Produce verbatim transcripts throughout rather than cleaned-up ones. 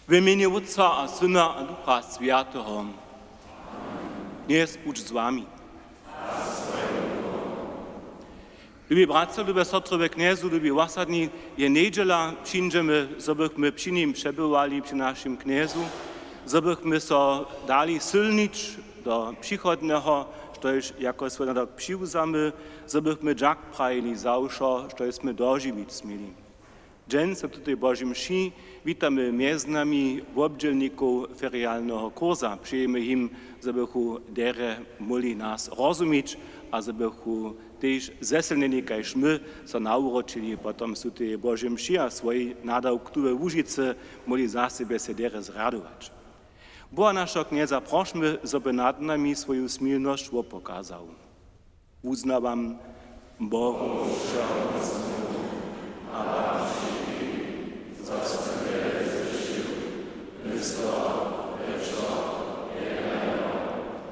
W mjenje Wótca a Syna a Ducha Swjateho. Knjez budź z wami. Lubi bratřa, lube sotry we Knjezu, lubi wosadni, je njedźela, přińdźemy, zo bychmy při nim přebywali, při našim Knjezu, zo bychmy so dali sylnić do přichodneho, štož jako swój nadawk přiwzamy, zo bychmy dźak prajili za wšo, štož smy dožiwić směli. Dźensa w tutej Božej mši witamy mjez nami wobdźělnikow ferialneho kursa. Přejemy jim, zo bychu derje móhli nas rozumić a zo bychu tež zesylnjeni kaž my so nawróćili potom z tuteje Božej mši a swój nadawk tu we Łužicy móhli za sebje sej derje zrjadować. Boha našeho Knjeza prošmy, zo by nad nami swoju smilnosć wopokazał. Wuznawam Bohu Wšehomócnemu a wam wšitkim, zo sym wjele zhrěšił, myslo, rěčo, jednajo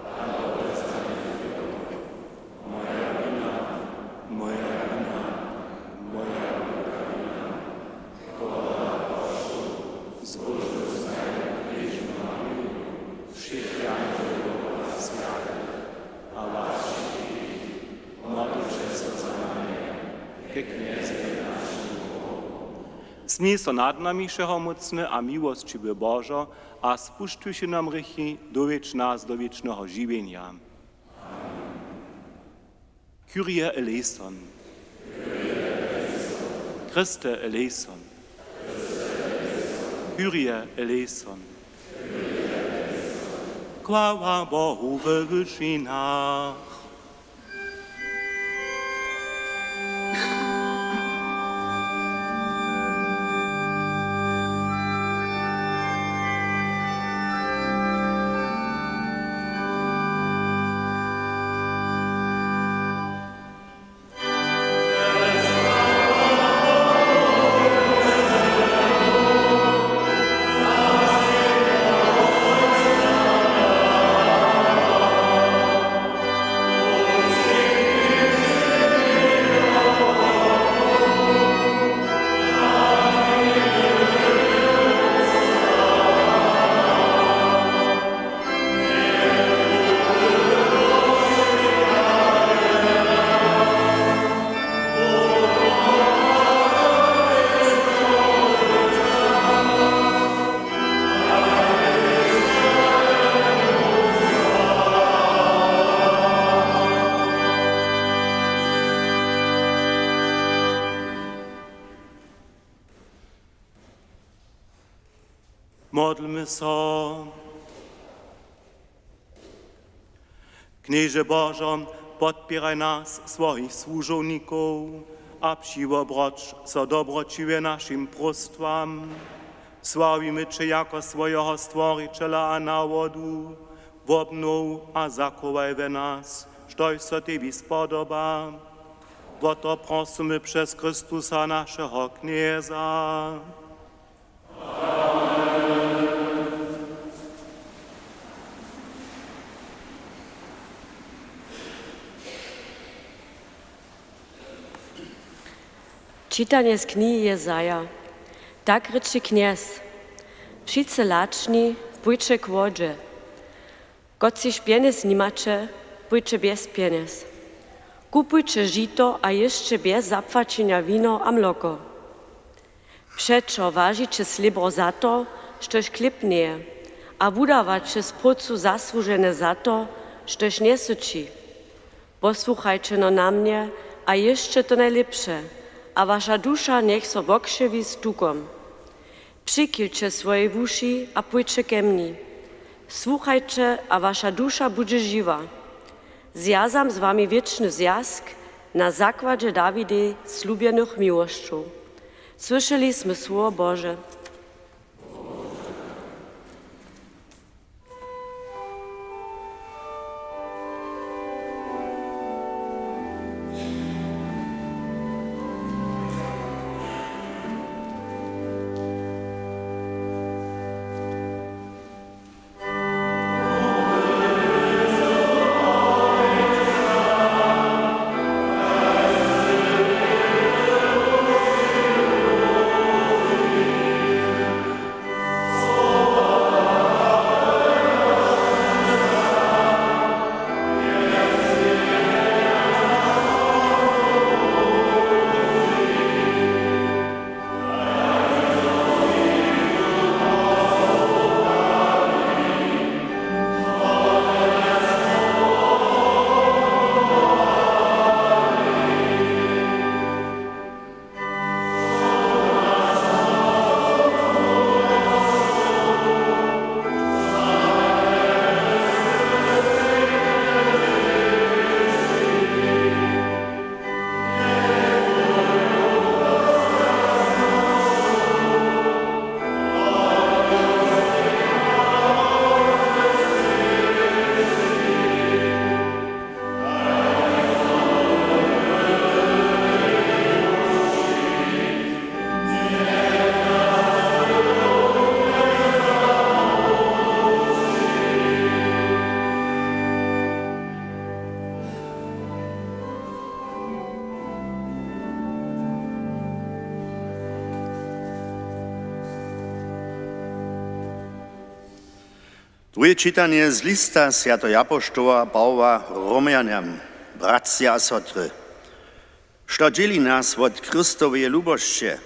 a dobre zanjedźejo. Moja wina, moja wina, moja wulka wina. Tohodla prošu, zbóžnu znajdu Knježnu Mariju, wšěch jandźelow a swjatych, a was wšitkich, modlće so za nami, ke Knjezej našemu Bohu. Smil so nad nami, wšehomócny a miłosćiwy Božo, a spušćiwši nam hrěchi, dowjedź nas do wěčneho žiwjenja. Kyrie eleison. Christe eleison. Kyrie eleison. Chwała Bohu we wyšinach. Modlmy so. Knježe Božo, podpěraj nas, swojich słužownikow, a přiwobroć so dobroćiwje našim próstwam. Sławimy Će jako swojeho Stworićela a nawodu. Wobnow a zachowaj we nas, štož so Tebi spodoba. Wo to prosymy přez Chrystusa, našeho Knjeza. Čitanje z knihi Jezaja. Tak rěči Knjez: Přińdźće lačni, pójće k wodźe. Kotřiž pjenjez nimaće, pójće bjez pjenjez. Kupujće žito a jěsće bjez zapłaćenja wino a mloko. Přećo wažiće slěbro za to, štož chlěb njeje, a wudawaće sprěcu zasłužene za to, štož njesyći. Posłuchajće no na mnje a jěsće to najlěpše, a waša duša njech so wokřiwi z tukom. Přichilće swoje wuši a pójće ke mni. Słuchajće, a waša duša budźe žiwa. Zwjazam z wami wěčny zwjazk na zakładźe Dawidej slubjenych miłosćow. Słyšeli smy słowo Bože. Druhe čitanje z lista swjateho apoštoła Pawoła Romjanam. Bratřa a sotry, što dźěli nas wot Chrystoweje lubosće?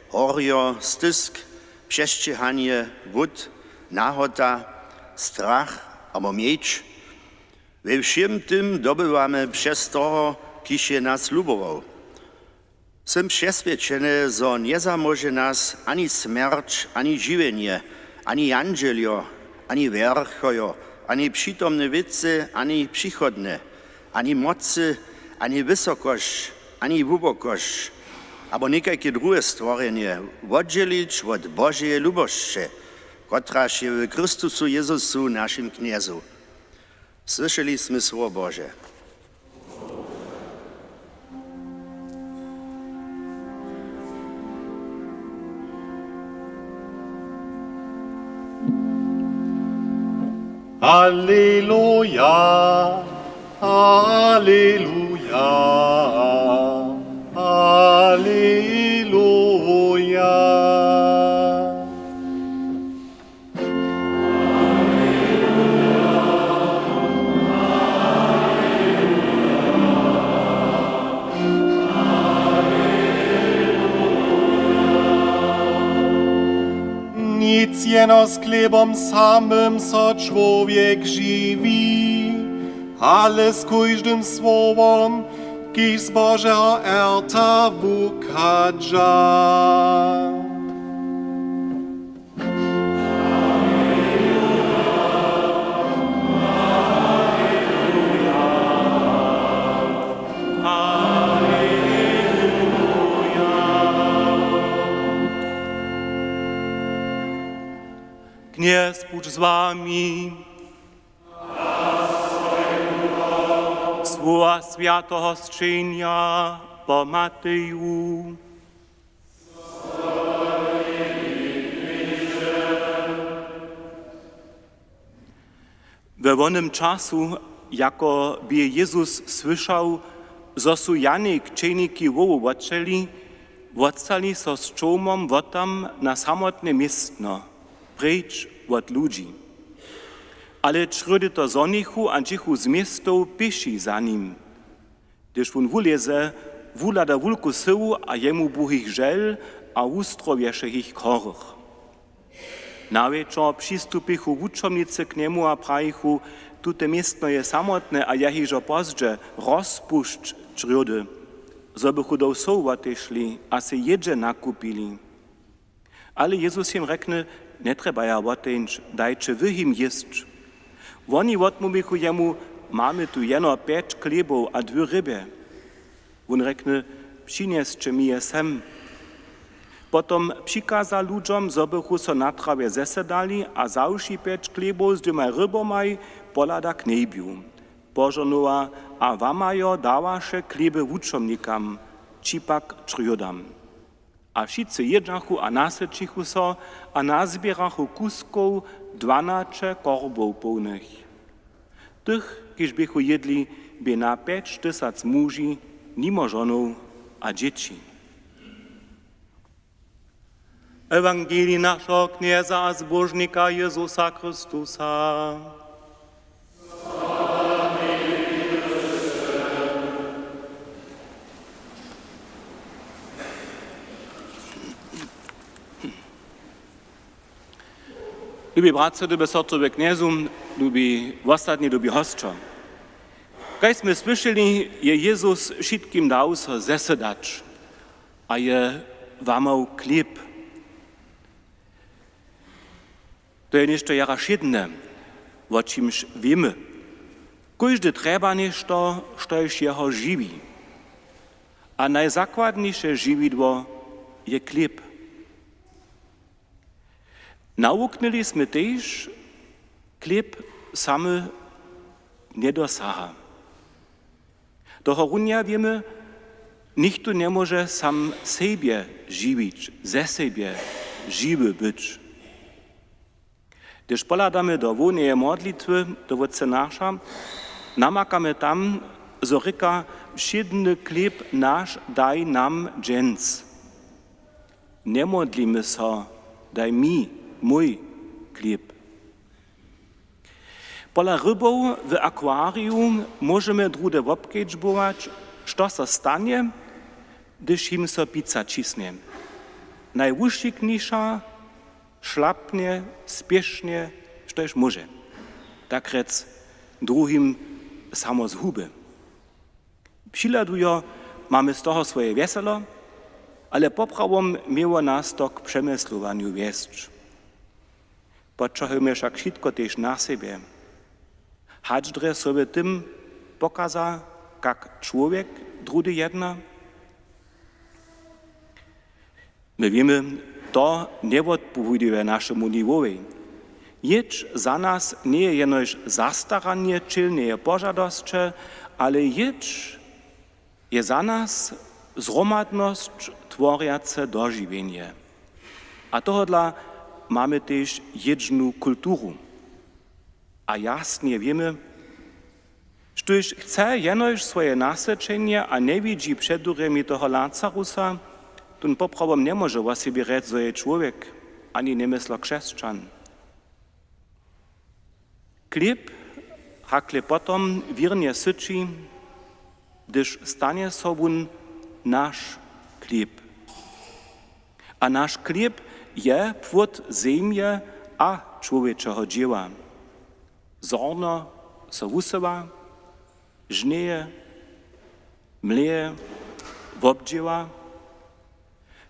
Horjo, stysk, přesćěhanje, wód, nahota, strach abo mječ? We wšěm tym dobywamy přez toho, kiž je nas lubował. Sym přeswědčeny, zo njezamóže nas ani smjerć, ani žiwjenje, ani jandźeljo, ani wjerchojo, ani přitomne wěcy, ani přichodne, ani mocy, ani wysokosć, ani hłubokosć, abo někajke druhe stworjenje wotdźělić wot Božeje lubosće, kotraž je w Chrystusu Jezusu, našim Knjezu. Słyšeli smy słowo Bože. Aleluja, aleluja, aleluja. Nic jeno z chlěbom samym so čłowjek žiwi, ale z kóždym słowom, kiž z Božeho rta wuchadźa. Knjez budź z wami. Słowa swjateho sćenja po Mateju. We wonym času, jako bě Jezus słyšał, zo su Janej křćeniki wołow wočeli, wotstali so z čołmom wotam na samotne městno, preč wot ludźi. Ale črjódy to zhonichu a dźěchu z městow pěši za nim. Hdyž wón wulěze, wuhlada wulku syłu a je mu bóhich žel a wustrowješe jich chorych. Na wječor přistupichu wučomnicy k njemu a prajichu: „Tute městno je samotne a je hižo pozdźe, rozpušć črjódy, zo bychu do wsow wotešli a sej jědźe nakupili.“ Ale Jezus jim rjekny: „Njetrjebaja woteńć, dajće wy jim jěsć.“ Woni wotmołwichu jemu: „Mamy tu jeno pjeć chlěbow a dwy rybje.“ Wón rjekny: „Přinjesće mi je sem.“ Potom přikaza ludźom, zo bychu so na trawje zesedali, a wzawši pjeć chlěbow z dwěmaj rybomaj, pohlada k njebju, požohnowa a wamajo dawaše chlěby wučomnikam, ći pak črjódam. A wšitcy jědźachu a nasyćichu so a nazběrachu kuskow dwanaće korbow połnych. Tych, kiž běchu jědli, bě na pjeć tysac muži, nimo žonow a dźěći. Ewangelij našeho Knjeza a Zbóžnika Jezusa Chrystusa. Lubi bratřa, lubi sotry we Knjezu, lubi wostatni, lubi hosćo. Kaž smy słyšeli, je Jezus wšitkim dał so zesedać a je łamał chlěb. To je něšto jara wšědne, wo čimž wěmy. Kóždy trjeba něšto, štož jeho žiwi. A najzakładniše žiwidło je chlěb. Nawuknyli smy tež, chlěb samy njedosaha. Tohorunja wěmy, nichtó njemóže sam sebje žiwić, ze sebje žiwy być. Hdyž pohladamy do hłowneje modlitwy, do Wótče naša, namakamy tam, zo rěka: „Wšědny chlěb naš daj nam dźens.“ Njemodlimy so: „Daj mi mój chlěb.“ Pola rybow w akwariju móžemy druhdy wobkedźbować, što so stanje, hdyž jim so pica ćisnje. Najwušikniša šlapnje spěšnje, štož móže, tak rjec, druhim samo z huby. Přihladujo, mamy z toho swoje wjeselo, ale poprawom měło nas to k přemyslowanju wjesć. Poćahujmy wšak wšitko tež na sebje. Hač drje so w tym pokaza, kak čłowjek druhdy jedna? My wěmy, to njewotpowěduje našemu niwowej. Jědź za nas njeje jenož zastaranje čelneje požadosće, ale jědź je za nas zhromadnosć tworjace dožiwjenje. A tohodla mamy tež jědźnu kulturu. A jasnje wěmy, štóž chce jenož swoje nasyćenje a njewidźi před durjemi toho Lazarusa, tón poprawom njemóže wo sebje rjec, zo je čłowjek, ani njemyslo křesćan. Chlěb hakle potom wěrnje syći, hdyž stanje so wón naš chlěb. A naš chlěb je płód zemje a čłowječeho dźěła. Zhorno so wusyła, žnjeje, mleje, wobdźěła.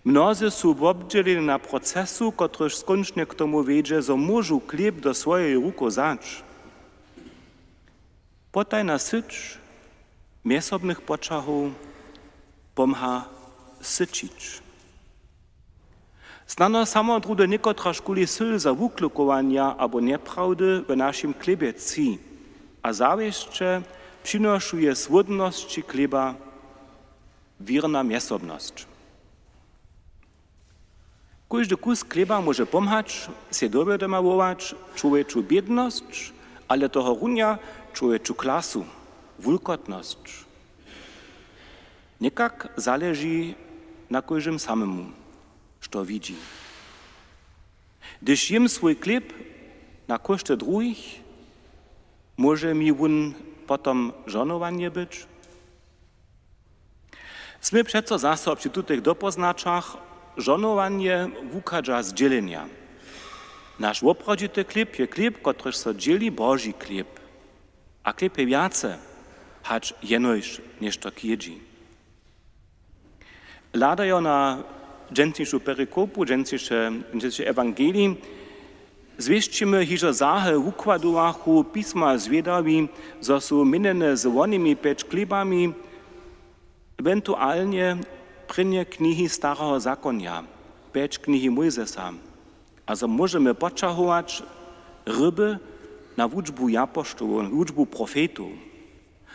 Mnozy su wobdźěleni na procesu, kotryž skónčnje k tomu wjedźe, zo móžu chlěb do swojeho rukow wzać. Potajna syć mjezsobnych poćahow pomha syćić. Snano samo druhdy někotraž kuli syl za wuklukowanja abo njeprawdy w našim chlěbje tři a zawěsće přinošuje słódnosći chlěba wěrna mjezsobnosć. Kóždy kus chlěba móže pomhać sej dowědomawować čłowječu bědnosć, ale tohorunja čłowječu klasu, wulkotnosć. Někak zaleži na kóždym samemu, što widźi. Hdyž jěm swój chlěb na kóšty druhich, móže mi wón potom žohnowanje być? Smy přeco zaso při tutych dopoznaćach: žohnowanje wuchadźa z dźělenja. Naš woprawdźity chlěb je chlěb, kotryž so dźěli, Boži chlěb. A chlěb je wjace hač jenož něšto k jědźi. Hladajo na dźensnišu perikopu, dźensniše, dźensniši ewangelij, zwěsćimy, hižo zahe wukładowachu pisma zwědawi, zo su měnjene z wonymi pjeć chlěbami ewentualnje prěnje knihi Stareho zakonja, pjeć knihi Mójzesa, a zo móžemy poćahować ryby na wučbu japoštołow, wučbu profetow.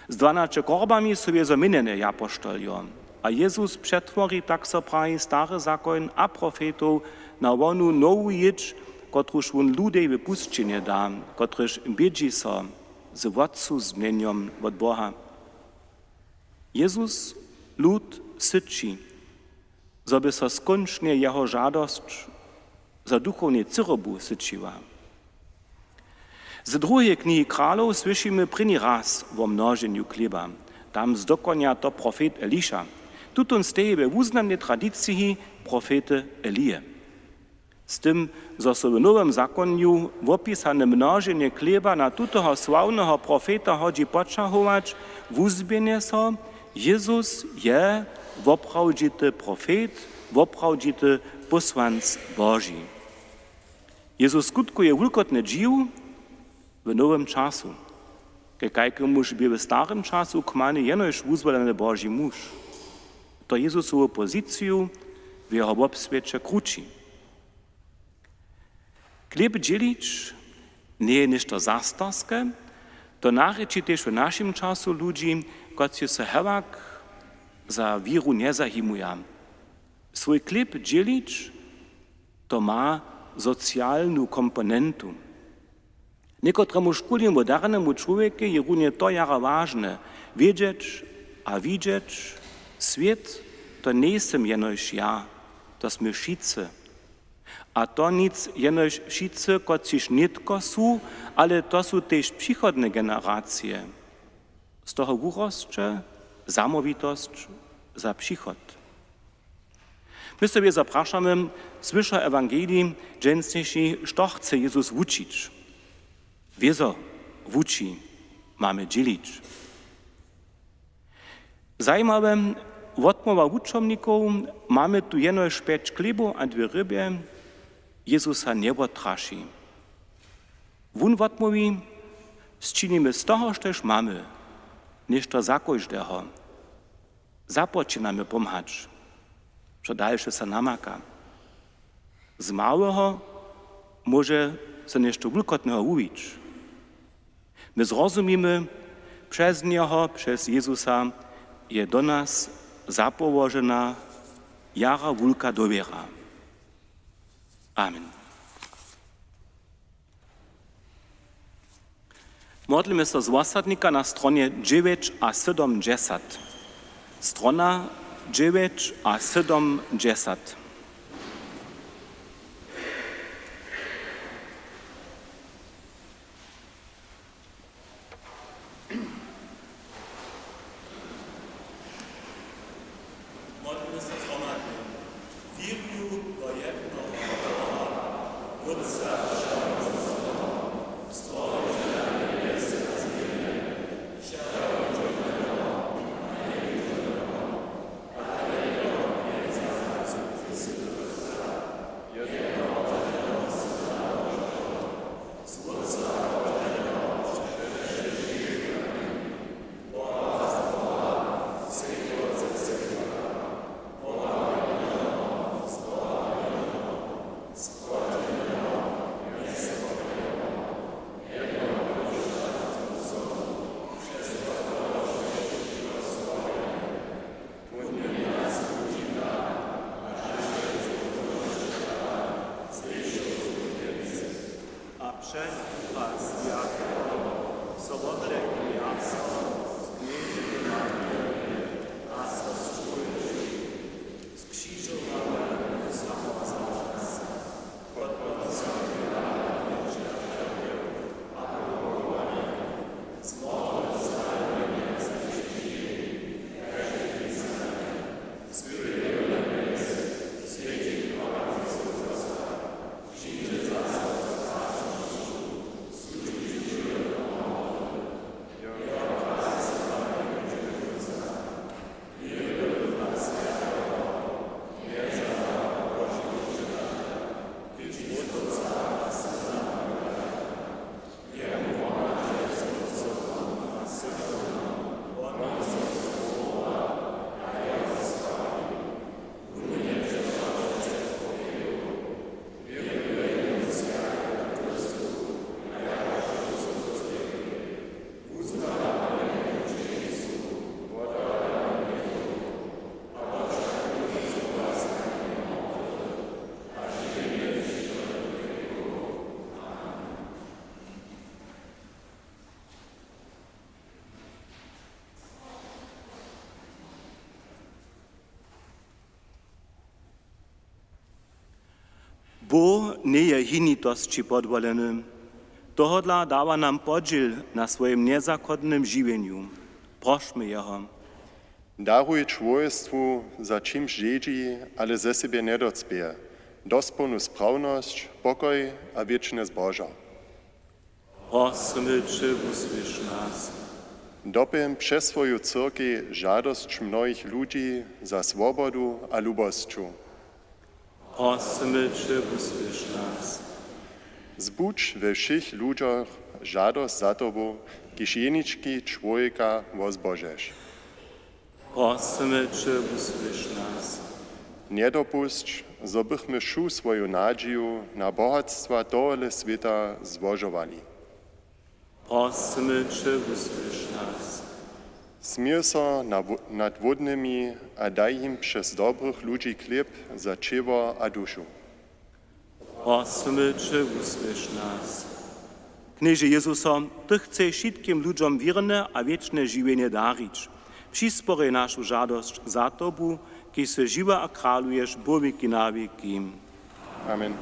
Z dwanaće korbami su wězo měnjene japoštoljo. A Jezus přetwori, tak so praji, stary zakoń a profetow na wonu nowu jědź, kotruž wón ludej w pusćenje da, kotryž bědźi so z Wotcu z mjenjom wot Boha. Jezus lud syći, zo by so skónčnje jeho žadosć za duchownej cyrobu syćiła. Z druheje knihi Kralow słyšimy prěni raz wo množenju chlěba. Tam zdokonja to profet Eliša. Tutón steji we wuznamnej tradiciji profety Elije. Z tym, zo so w Nowym zakonju wopisane množenje chlěba na tutoho sławneho profeta hodźi poćahować, wuzběhnje so: Jezus je woprawdźity profet, woprawdźity pósłanc Boži. Jezus skutkuje wulkotny dźiw w nowym času, ke kajkemuž bě w starym času kmany jenož wuzwoleny Boži muž. To Jezusowu poziciju w jeho wobswěće krući. Chlěb dźělić njeje něšto zastarske, to narěči tež w našim času ludźi, kotřiž so hewak za wěru njezajimuja. Swój chlěb dźělić, to ma socialnu komponentu. Někotremuž kulimu darenemu čłowjekej je runje to jara wažne, wědźeć a widźeć: Swět, to njejsym jenož ja, to smy wšitcy. A to nic jenož wšitcy, kotřiž nětko su, ale to su tež přichodne generacije. Z toho wurosće zamołwitosć za přichod. My so wězo prašamy, słyša ewangelij dźensniši, što chce Jezus wučić? Wězo wuči, mamy dźělić. Zajimawe, wotmołwa wučomnikow: Mamy tu jenož pjeć chlěbow a dwě rybje. Jezusa njewotraši. Wón wotmołwi: Sčinimy z toho, štož mamy, něšto za kóždeho. Započinamy pomhać, što dalše so namaka. Z małeho móže so něšto wulkotneho wuwić. My zrozumimy, přez njeho, přez Jezusa je do nas zapołožena jara wulka dowěra. Amen. Modlimy so z wosadnika na stronje dźewjeć a sydomdźesat. Strona dźewjeć a sydomdźesat. Modlimy so zhromadnje. Wěrju do jednoho Boha, Wótca, Wšehomócneho, Stwórcyła njebjes a zemi. A přez Ducha Swjateho so woblekł mjaso z Knježiny Marije a so sćołješił. Skřižowany samo za nas. Bóh njeje hinitosći podwoleny. Tohodla dawa nam podźěl na swojim njezachodnym žiwjenju. Prošmy jeho. Daruj čłowjestwu, za čimž žedźi, ale ze sebje njedocpěje, dospołnu sprawnosć, pokoj a wěčne zbožo. Prosymy će, wusłyš nas. Dopyń přez swoju cyrkej žadosć mnohich ludźi za swobodu a lubosću. Prosymy će, wusłyš nas. Zbudź we wšěch ludźach žadosć za tobu, kiž jenički čłowjeka wozbožeš. Prosymy će, wusłyš nas. Njedopusć, zo bychmy wšu swoju nadźiju na bohatstwa tohole swěta złožowali. Prosymy će, wusłyš nas. Smil so na wo-, nad hłódnymi a daj jim přez dobrych ludźi chlěb za ćěło a dušu. Prosymy će, wusłyš nas. Knježe Jezuso, ty chceš wšitkim ludźom wěrne a wěčne žiwjenje darić. Přisporej našu žadosć za tobu, kiž sy žiwy a kraluješ po wěki na wěki. Amen.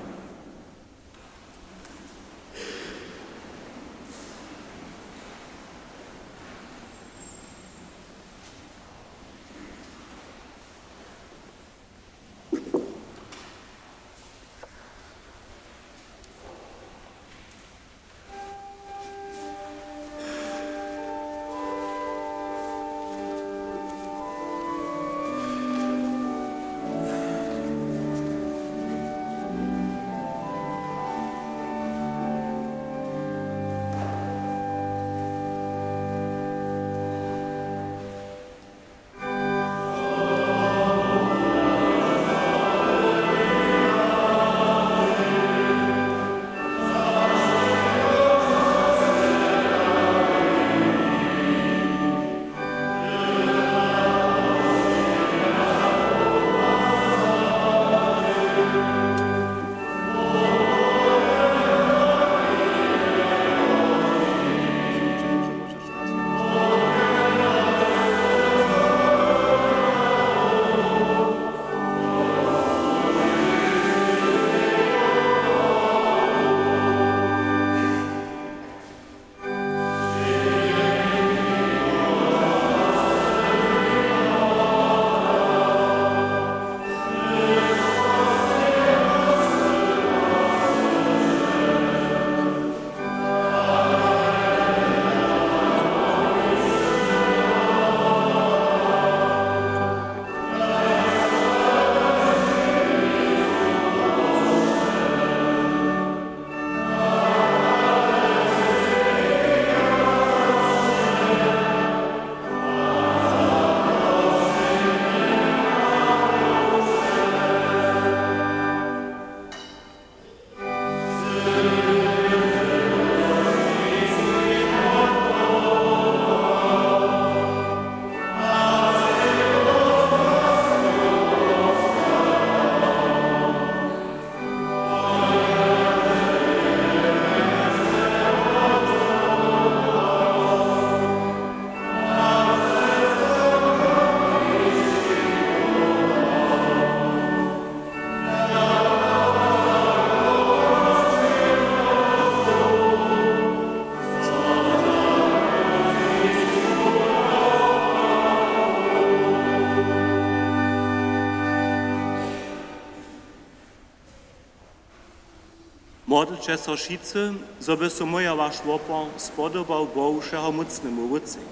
Modlće so wšitcy, zo by so mój a waš wopor spodobał Bohu, wšehomócnemu Wótcej.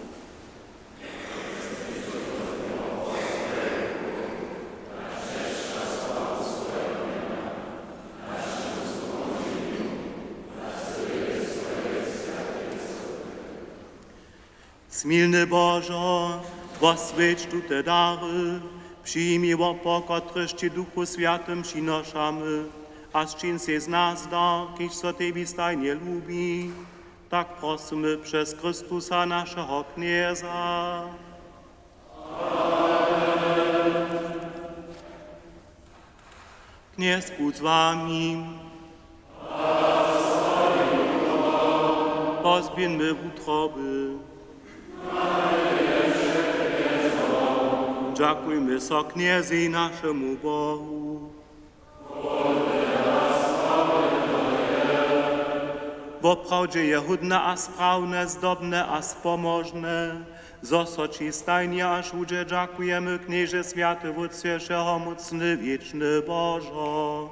Smilny Božo, woswjeć tute dary, přijmi wopor, kotryž ći w Duchu Swjatym přinošamy, a sčin sej z nas dar, kiž so tebi stajnje lubi. Tak prosymy přez Chrystusa, našeho Knjeza. Knjez budź z wami. Pozběhńmy wutroby. Dźakujmy so Knjezej, našemu Bohu. Woprawdźe je hódne a sprawne, zdobne a spomožne, zo so ći stajnje a wšudźe dźakujemy, Knježe, swjaty Wótče, wšehomócny, wěčny Božo.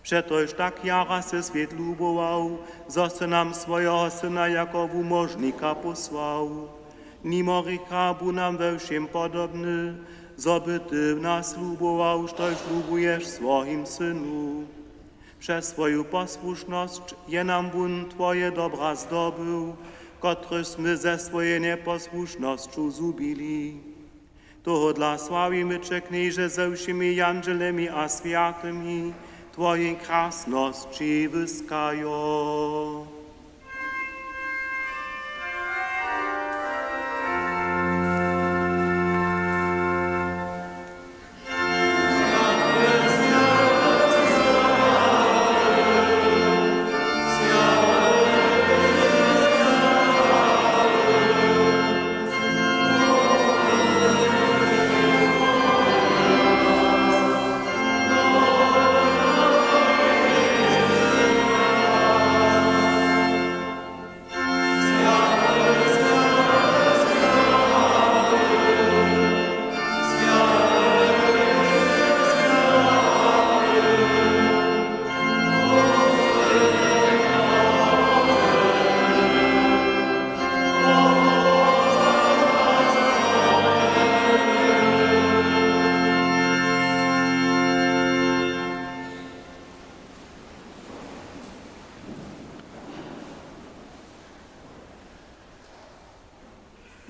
Přetož tak jara sy swět lubował, zo sy nam swojeho Syna jako wumóžnika pósłał. Nimo hrěcha bu nam we wšěm podobny, zo by ty w nas lubował, štož lubuješ w swojim Synu. Přez swoju posłušnosć je nam wón twoje dobra zdobył, kotryž smy ze swojej njeposłušnosću zhubili. Tohodla sławimy će, Knježe, ze wšěmi jandźelemi a swjatymi, twojej krasnosći wyskajo.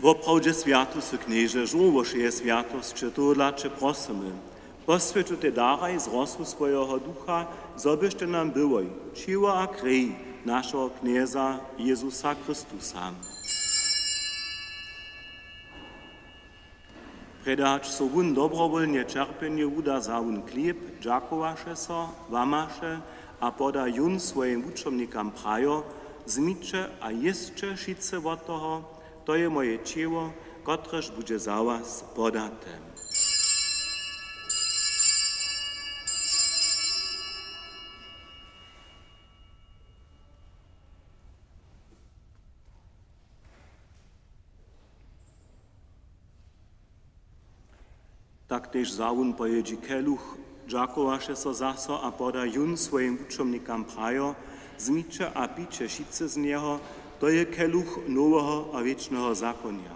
Woprawdźe swjaty sy, Knježe, žórło wšeje swjatosće, tohodla će prosymy, poswjeć tutej daraj z rosu swojeho Ducha, zo byštej nam byłoj ćěło a krej našeho Knjeza Jezusa Chrystusa. Prjedy hač so wón dobrowólnje ćerpjenju wuda, wza wón chlěb, dźakowaše so, łamaše a poda jón swojim wučomnikam, prajo: Wzmiće a jěsće wšitcy wot toho, to je moje ćěło, kotrež budźe za was podate. Tak tež wza wón po jědźi keluch, dźakowaše so zaso a poda jón swojim wučomnikam, prajo: Wzmiće a pijće wšitcy z njeho, to je keluch noweho a wěčneho zakonja.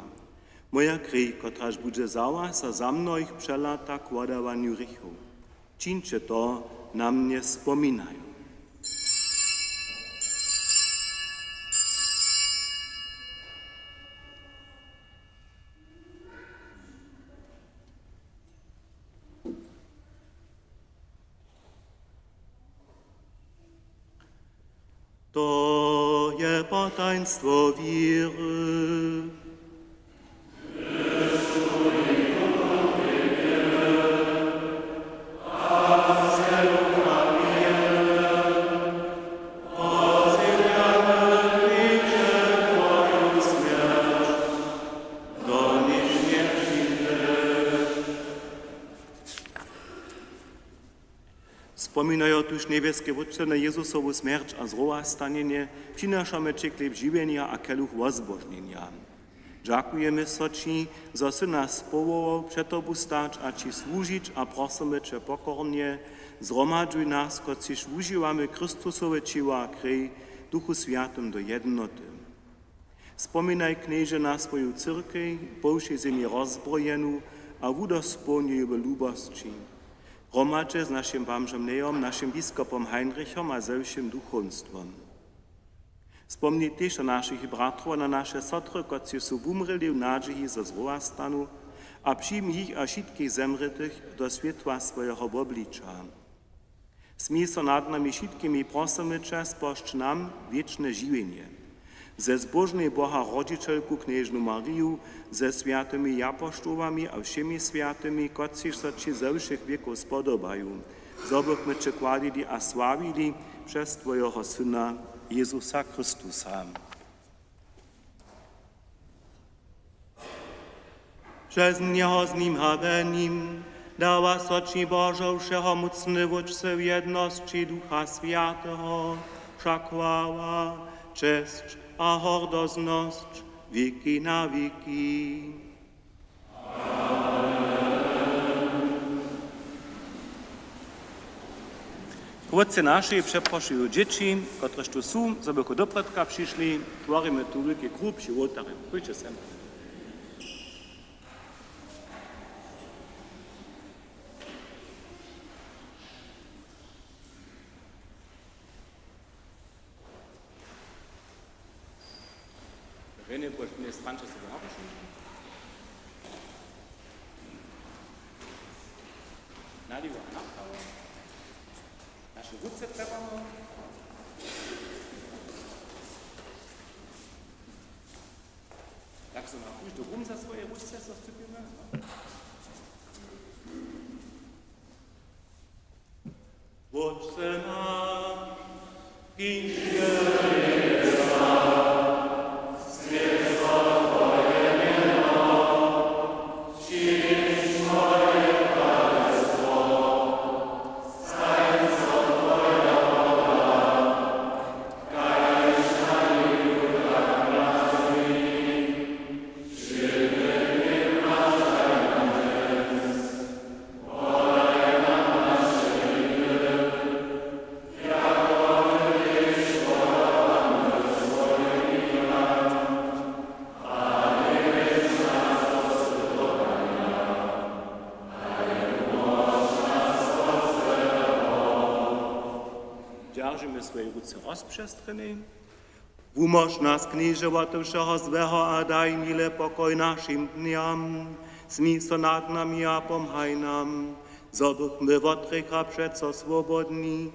Moja krej, kotraž budźe za was a za mnohich přelata k wodawanju hrěchow. Čińće to na mnje spominajo. To je potajnstwo wěry. Spominajo tuž, njebjeski Wótče, na Jezusowu smjerć a zrowastanjenje, přinašamy ći chlěb žiwjenja a keluch wozbožnjenja. Dźakujemy so ći, zo sy nas powołał před tobu stać a ći słužić, a prosymy će pokornje: Zhromadźuj nas, kotřiž wužiwamy Chrystusowe ćěło a krej, w Duchu Swjatym do jednoty. Spominaj, Knježe, na swoju cyrkej, po wšej zemi rozbrojenu, a wudospołń ju w lubosći. Hromadźe z našim bamžom Nejom, našim biskopom Heinrichom a ze wšěm duchowstwom. Spomni tež na našich bratrow a na naše sotry, kotřiž su wumrěli w nadźiji, zo z rowa stanu, a přijmi jich a wšitkich zemrětych do swětła swojeho wobliča. Smil so nad nami wšitkimi, prosymy će, spožč nam wěčne žiwjenje. Ze zbóžnej Boha rodźićelku knježnu Mariju, ze swjatymi japoštołami a wšěmi swjatymi, kotřiž so ći ze wšěch wěkow spodobaju, zo bychmy će chwalili a sławili přez twojeho Syna Jezusa Chrystusa. Přez njeho, z nim a we nim dawa so ći, Božo, wšehomócny Wótče, w jednosći Ducha Swjateho wša chwała, česć a hordoznosć wěki na wěki. Wótče naši přeprošuju dźěći, kotrež tu su, zo bychu doprědka přišli, tworimy tu wulki kruh při wołtarju. Pójće sem. Rene, budź mje stranča se zarušiti. Naliwo a naprawo. Naše ruce trjebamy. Tak so ma pójš do rumza swoje ruce, so scypimy. Wótče naš, kiž sy w njebjesach, swjeć so twoje mjeno, přińdź twoje kralestwo, stań so twoja wola, kaž na njebju, tak na zemi. Dźeržimy swoje ruce rozpřestrjene. Wumóž nas, Knježe, wote wšeho złeho a daj mile pokoj našim dnjam. Smil so nad nami a pomhaj nam, zo bychmy wot hrěcha přeco swobodni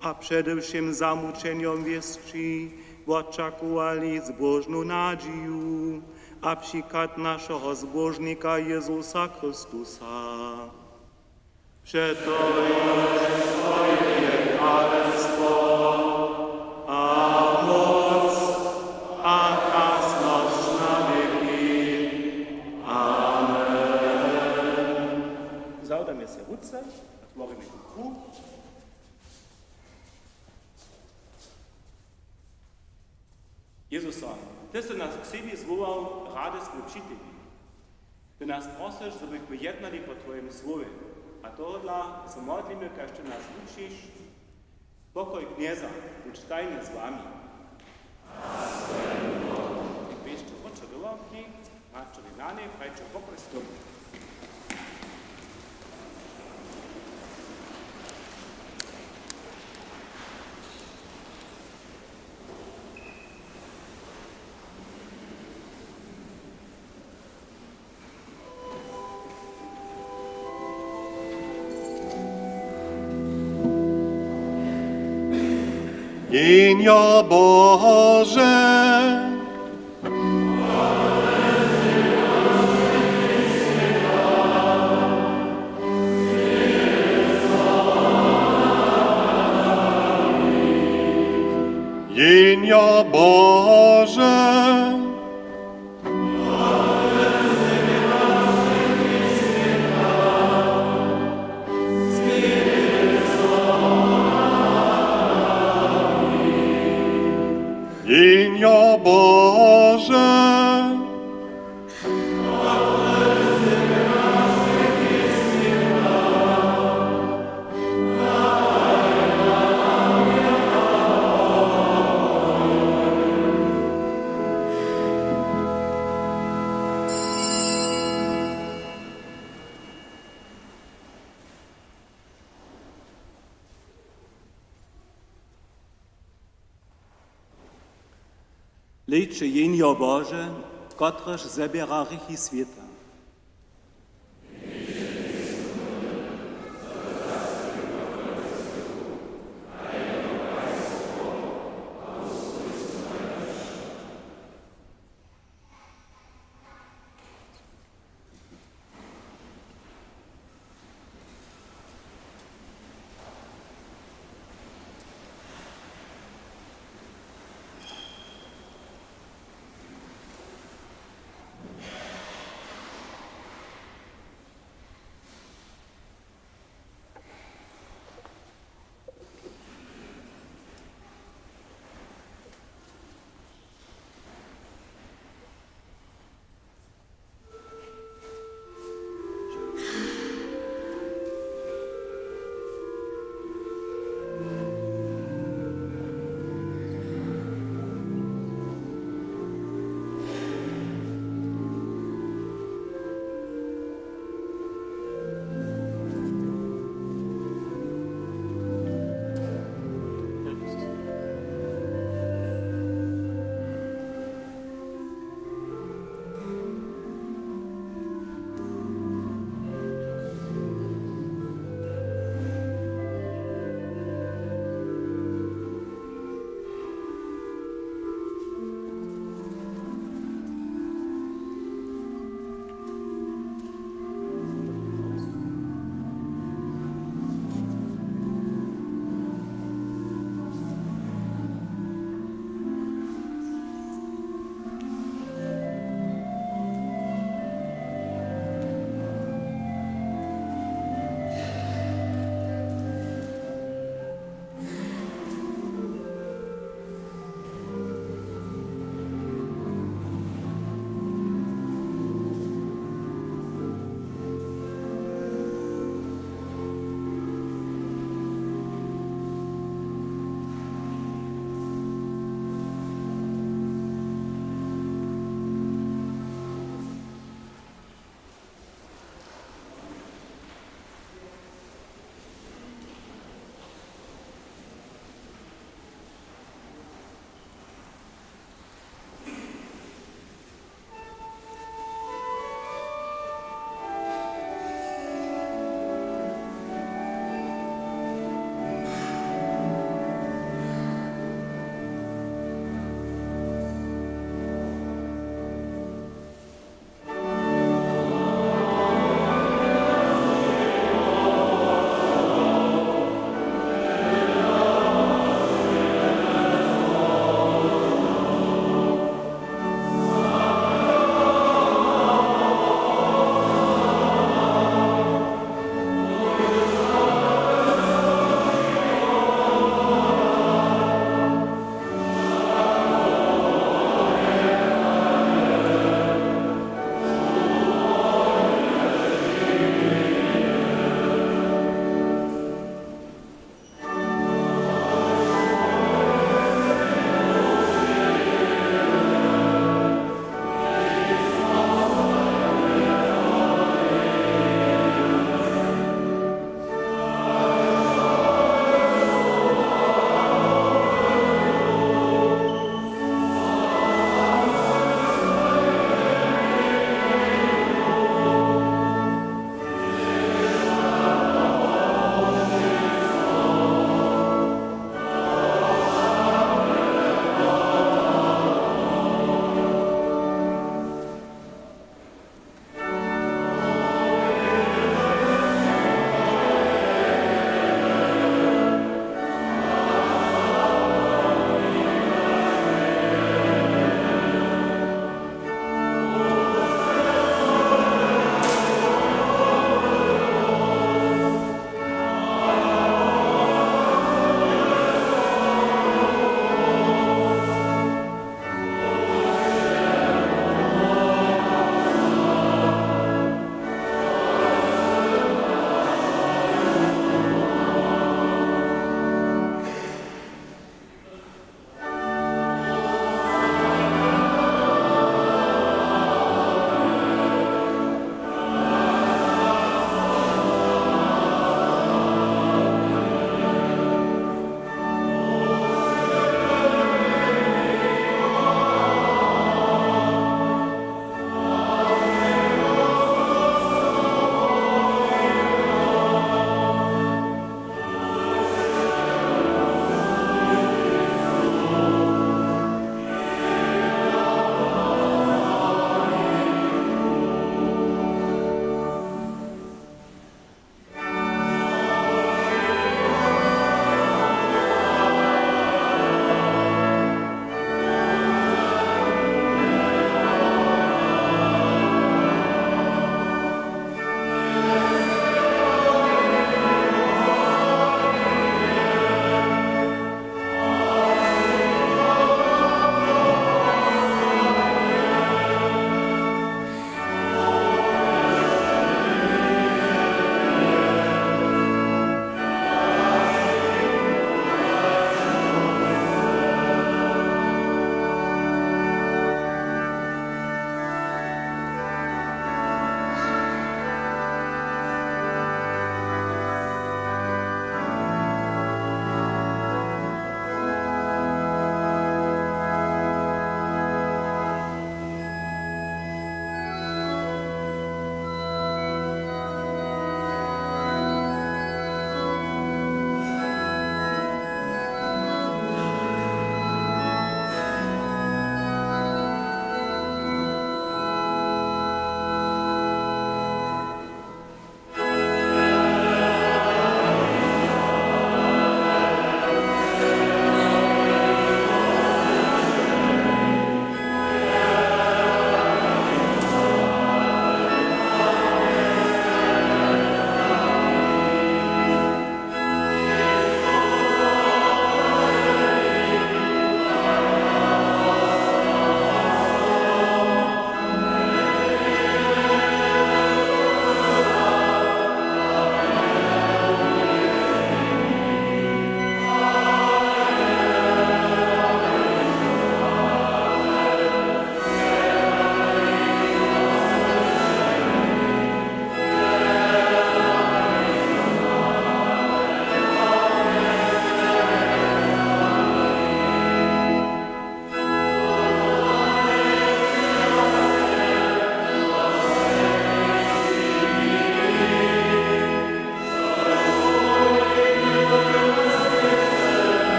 a přede wšěm zamućenjom wěsći wočakowali zbóžnu nadźiju a přichad našeho Zbóžnika Jezusa Chrystusa. Přetož twoje je kralestwo a móc a krasnosć na wěki. Amen. Zawdamy se ruce a tworimy kruh. Jezuso, ty sy nas k sebi zwołał, rady smy při tebi. Ty nas prosyš, zo bychmy jednali po twojim słowje, a tohodla so modlimy, kaž ty nas wučiš: Pokoj Knjeza budź stajnje z wami. Běžće wróćo do ławki. Maćerje Nany, prajće pokoj z tobu. Jehnjo Bože. Jehnjo Bože. Jehnjo Bože. Hlejće, Jehnjo Bože, kotrež zběra hrěchi swěta.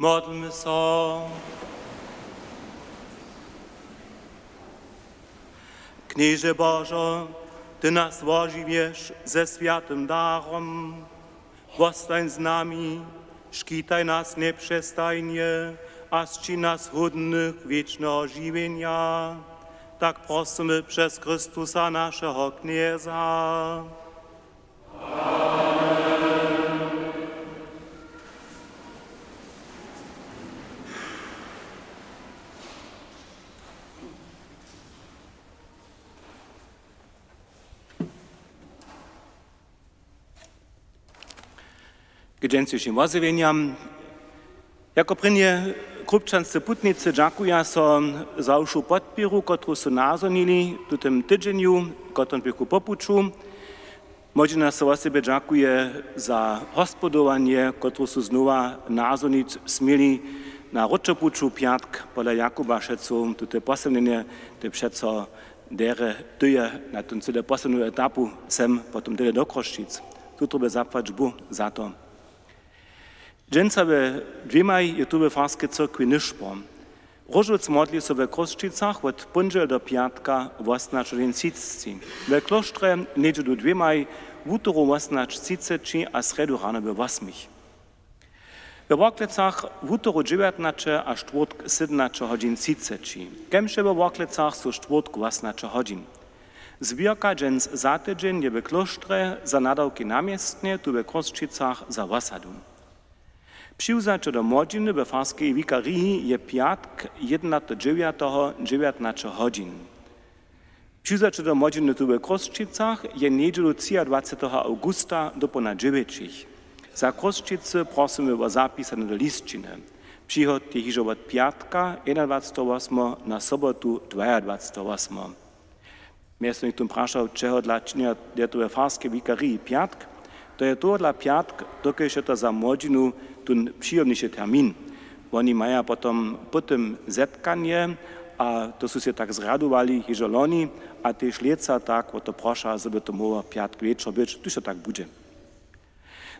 Modlmy so. Knježe Božo, ty nas wožiwješ ze swjatym darom. Wostań z nami, škitaj nas njepřestajnje a sčin nas hódnych wěčneho žiwjenja. Tak prosymy přez Chrystusa, našeho Knjeza. K dźensnišim wozjewjenjam. Jako prěnje, Krupčanscy putnicy dźakuja so za wšu podpěru, kotruž su nazhonili w tutym tydźenju, kotrom běchu po puću. Młodźina so wosebje dźakuje za hospodowanje, kotruž su znowa nazhonić směli na wróćopuću pjatk pola Jakuba. Wšetco tute poslednjenje, te přeco derje, ty je na tón cyle poslednu etapu sem potom tyle do Chrósćic. Tutroby zapłać Bóh za to. Dźensa we dwěmaj je tu we farskej cyrkwi nyšpor. Róžowc modli so we Chrósćicach wot póndźel do pjatka wosomnaće hodźin třiceći. We klóštrje njedźelu dwěmaj, wutoru wosomnaće třiceći a srjedu rano we wosmich. We Worklecach wutoru dźewjatnaće a štwórtk sydomnaće hodźin třiceći. Kemše we Worklecach su štwórtk wosomnaće hodźin. Zběrka dźens za tydźeń je we klóštrje, za nadawki na městnje, tu we Chrósćicach za wosadu. Přiwzaće do młodźiny we farskej wikariji je pjatk, jedenatego dźewjateho, dźewjatnaće hodźin. Přiwzaće do młodźiny tu we Chrósćicach je njedźelu třiadwaceteho awgusta dopołdnja dźewjećich. Za Chrósćicy prosymy wo zapisanje do lisćiny. Přichod je hižo wot pjatka, jedynadwaceteho wosmeho, na sobotu, dwajadwaceteho wosmeho. Mjez tym prašał, čehodla činja je to we farskej wikariji pjatk? To je tohodla pjatk, dokelž je to za młodźinu tón přijomniši termin. Woni maja potom po tym zetkanje a to su sej tak zrjadowali hižo loni a tež lětsa tak wo to proša, zo by to móhło pjatk wječor być, hdyž to tak budźe.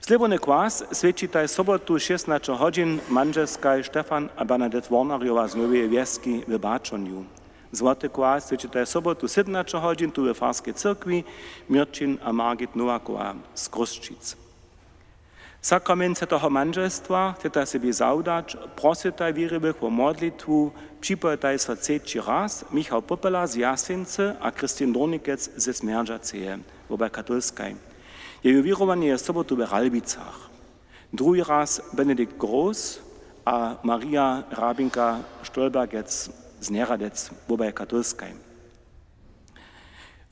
Slěborny kwas swjećitaj sobotu šěsnaće hodźin mandźelskaj Stefan a Bernadette Wornarjowa z Noweje Wjeski w Baćonju. Złoty kwas swjećitaj sobotu sydomnaće hodźin tu we farskej cyrkwi Měrćin a Margit Nowakowa z Chrósćic. Sakrament swjateho mandźelstwa chcetaj sebi zawdać, prosytaj wěriwych wo modlitwu, připojitaj so třeći raz Michał Popela z Jaseńcy a Christin Dornikec ze Smjerdźaceje, wobaj katolskaj. Jeju wěrowanje je sobotu we Ralbicach. Druhi raz Benedikt Groß a Maria Hrabinka Stolbergec z Njeradec, wobaj katolskaj.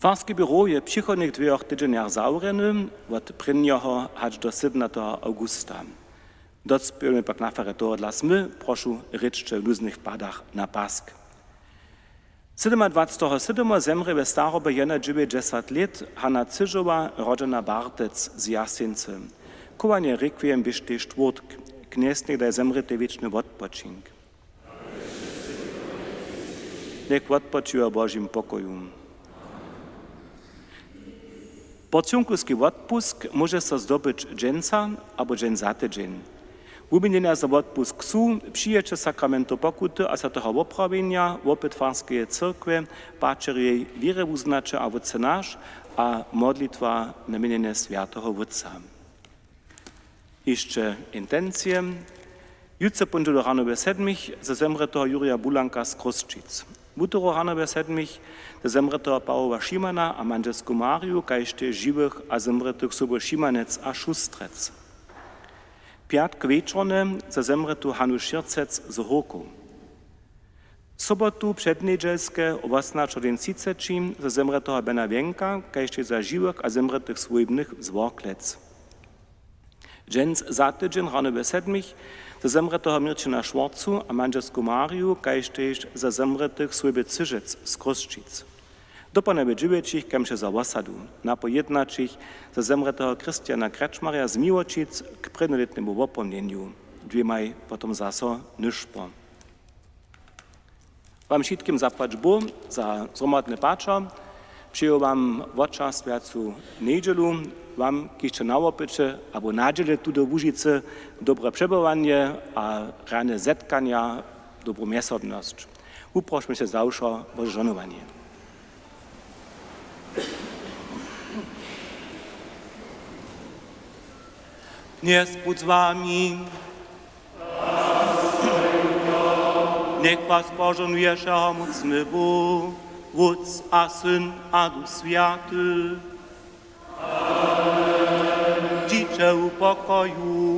Farski běrow je w přichodnych dwěch tydźenjach zawrjeny, wot prěnjeho hač do sydomnateho awgusta. Docpějemy pak na farje tohodla smy, prošu, rěčće w nuznych padach na pask. Sydomadwaceteho sydomeho zemrě we starobje jedynadźewjećdźesat lět Hana Cyžowa, rodźena Bartec z Jaseńcy. Chowanje requiem běštej štwórtk. Knjez njech daj zemrětej wěčny wotpočink. Njech wotpočiwa w Božim pokoju. Porcyunkuski wotpusk móže so zdobyć dźensa abo dźens za tydźeń. Wuměnjenja za wotpusk su přijeće sakramentow pokuty a swjateho woprawjenja, wopyt farskej cyrkwje, paćerjej wěrjewuznaće a Wótče naš a modlitwa na měnjenje swjateho Wótca. Hišće intencije. Jutře póndźelu rano we sedmich za zemrěteho Jurja Bulanka z Chrósćic. Wutoru rano we sedmich za zemrěteho Pawoła Šimana a mandźelsku Mariju, kaž tež žiwych a zemrětych sobow Šimanec a Šustrec. Pjatk wječornje za zemrětu Hanu Šěrcec z Hórkow. Sobotu přednjedźelske wosomnaće hodźin třiceći za zemrěteho Bena Wjenka, kaž tež za žiwych a zemrětych swójbnych z Worklec. Dźens za tydźeń rano we sedmich za zemrěteho Měrćina Šworcu a mandźelsku Mariju, kaž tež za zemrětych swójby Cyžec z Chrósćic. Dopołdnja we dźewjećich kemše za wosadu, napoł jědnaćich za zemrěteho Christiana Kretschmarja z Miłoćic k prěnjolětnemu wopomnjenju, dwěmaj potom zaso nyšpor. Wam wšitkim zapłać Bóh za zhromadny pačer. Přeju wam wočerstwjacu njedźelu, wam, kiž sće na wopyće abo na dźěle tu do Łužicy, dobre přebywanje a rjane zetkanja, dobru mjezsobnosć. Wuprošmy sej za wšo wo žohnowanje. Knjez budź z wami. Njech was požohnuje wšehomócny Bóh, Wótc a Syn a Duch Swjaty. Dźiće w pokoju.